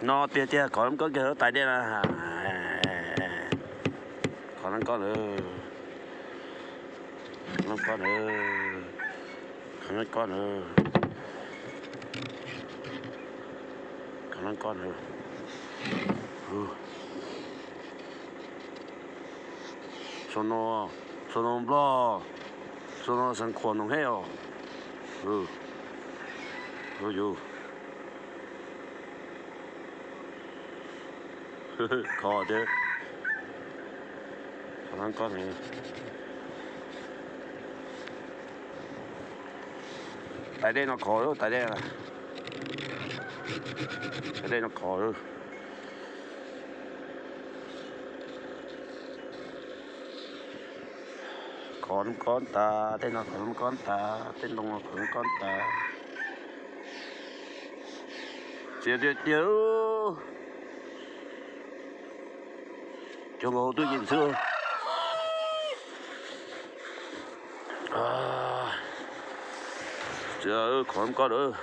No tiag tiag, khov lab koj kiag tais dej na. Khov lab koj na, khov lab koj na, khov lab koj na, khov lab koj na. Sau no, sau no Nplog, sau no xeev Khuam Noom Hej os. Yus, khov tiag, khov lab koj na. Tais dej no khov, tais dej, tais dej no khov. Khov lab koj tas, tej no khov lab koj tas, tej ntoo no khov lab koj tas. Txias tiag tiag. Cov nkaus hauv twb yeej xwb. Txias, khov lab koj lawm.